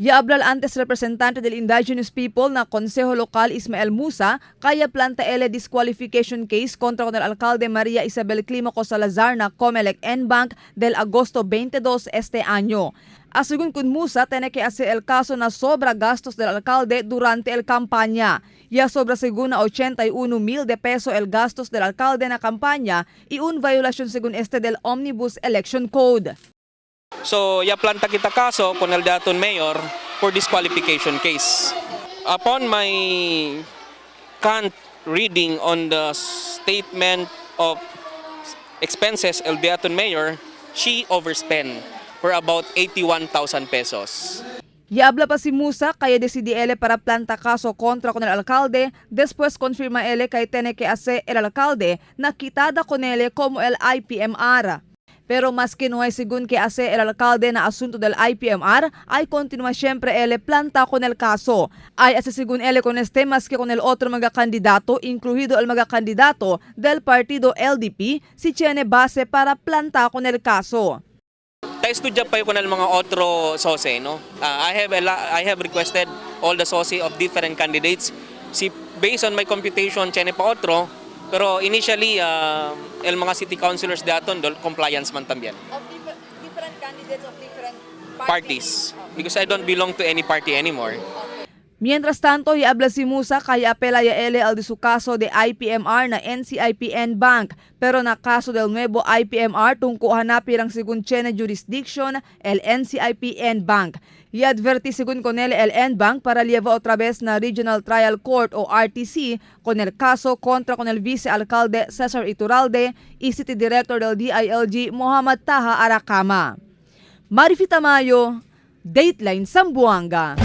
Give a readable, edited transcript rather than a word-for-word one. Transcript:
Ya habla el antes representante del Indigenous People na Consejo Local Ismael Musa, kaya planta ele disqualification case contra con el alcalde María Isabel Clímaco Salazar na Comelec en banc del agosto 22 este año. Según con Musa, tiene que hacer el caso na sobra gastos del alcalde durante el campaña. Ya sobra según na 81 mil de peso el gastos del alcalde na campaña y un violación según este del Omnibus Election Code. So, ya planta kita kaso con el daton mayor for disqualification case. Upon my cant reading on the statement of expenses el daton mayor, she overspent for about 81,000 pesos. Ya habla pa si Musa kaya decidi ele para planta caso contra con el alcalde, después confirma ele kay tiene que hacer el alcalde na quitada con ele como el IPMR. Pero más que no hay según que hace el alcalde na asunto del IPMR, ay continúa siempre ele planta con el caso. Ay hace según ele con este más que con el otro mga candidato, incluido el mga candidato del partido LDP, si tiene base para planta con el caso. Ta estudya pa con el mga otro SOCE, no? I have requested all the SOCE of different candidates. Si based on my computation, tiene pa otro, pero initially el mga city councilors daton dol compliance man también. Of different candidates of different Parties, because I don't belong to any party anymore. Mientras tanto, habla si Musa kaya apela ya ele al de su caso de IPMR na NCIP en banc. Pero na caso del nuevo IPMR tungko hanapi ang según tiene jurisdiction el NCIP en banc. Y adverti según con él el en banc para lleva otra vez na Regional Trial Court o RTC con el caso contra con el vicealcalde Cesar Iturralde y City Director del DILG Mohammad Taha Aracama. Marifi Tamayo, Dateline Zamboanga.